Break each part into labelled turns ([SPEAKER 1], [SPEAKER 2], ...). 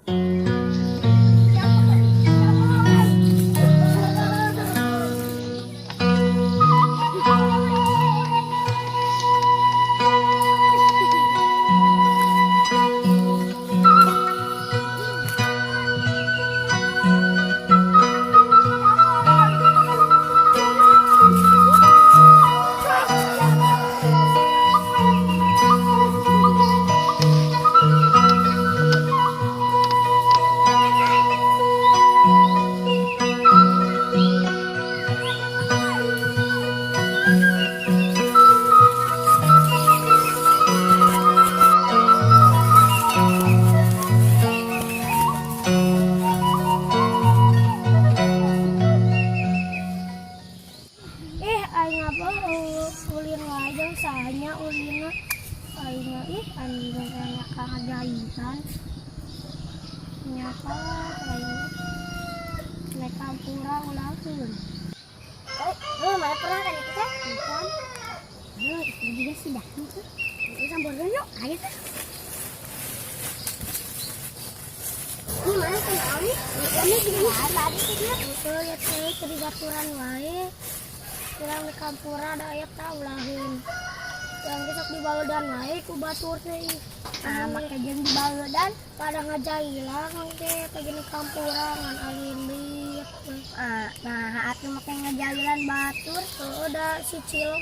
[SPEAKER 1] Eh, aing apa ulin wae jeung sahanya ulinna. Aing ih anjing kayak keajaiban. Nyapa aing naik kampura ulahkeun.
[SPEAKER 2] Eh, lu mana pernah kan itu teh?
[SPEAKER 1] Bukan.
[SPEAKER 2] Lu itu juga sih dah tuh. Itu sampeurkeun yuk, ayo tuh. Ini mana tuh nih? Ini gimana tadi sih dia?
[SPEAKER 1] Itu ya teh keur baturan wae. Urang di kampura da aya ta ulaheun. Yang besok dibalodan wae ku batur teh.
[SPEAKER 2] Ah, make jeung dibalodan.
[SPEAKER 1] Pada ngajailan teh teh gini kampura ngan alimbit.
[SPEAKER 2] Ah, nah atuh make ngajailan batur.
[SPEAKER 1] Oh, da si Cilok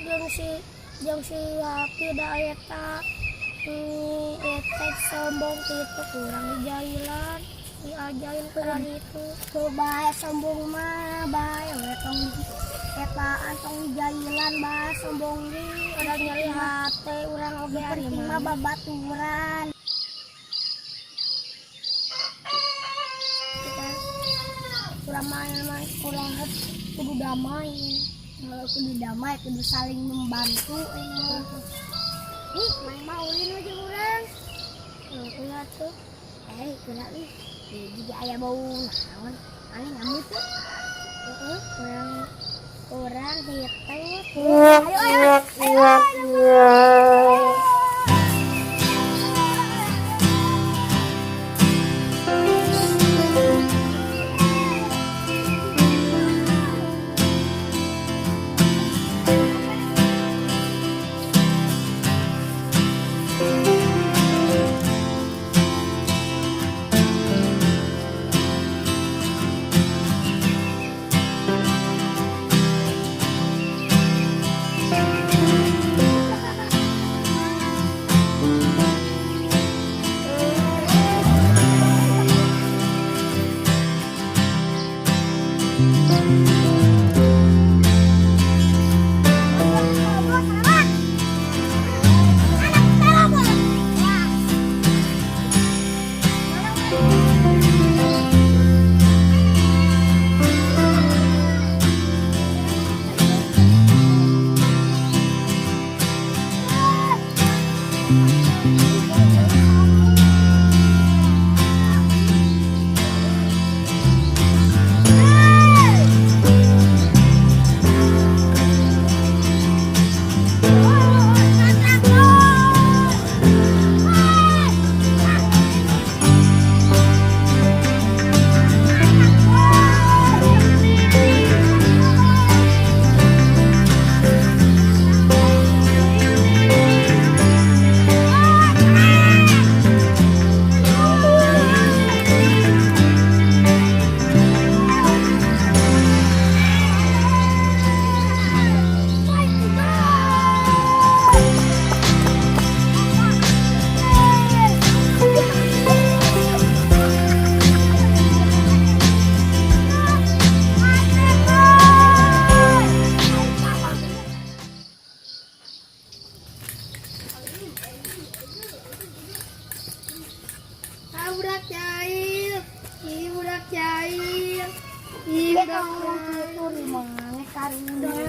[SPEAKER 1] jeung si Happy da eta eta sombong gitu kurang dijailan diajain ke itu.
[SPEAKER 2] Tuh bae sombong mah bae we tong etaan tong jailan bae sombong ge.
[SPEAKER 1] Ada nyeri hate urang oge
[SPEAKER 2] Nu
[SPEAKER 1] ari
[SPEAKER 2] penting mah babaturan.
[SPEAKER 1] Kita kurang main-main kurang kudu damai.
[SPEAKER 2] Kalau kudu damai, kudu saling membantu ini mah. Ih, main mah ulin we jeung urang.
[SPEAKER 1] Ulah tuh.
[SPEAKER 2] Eh, kira ih, jika aya bau naon, aneh nyamuk tuh.
[SPEAKER 1] Heeh, urang urang hitung.
[SPEAKER 2] Ayo, ayo, ayo, ayo.
[SPEAKER 1] Ah, budak jahil. Ih, budak jahil. Ih,
[SPEAKER 2] Iya,
[SPEAKER 1] budak
[SPEAKER 2] ngomong
[SPEAKER 1] jahil.
[SPEAKER 2] gitu di mana karunya.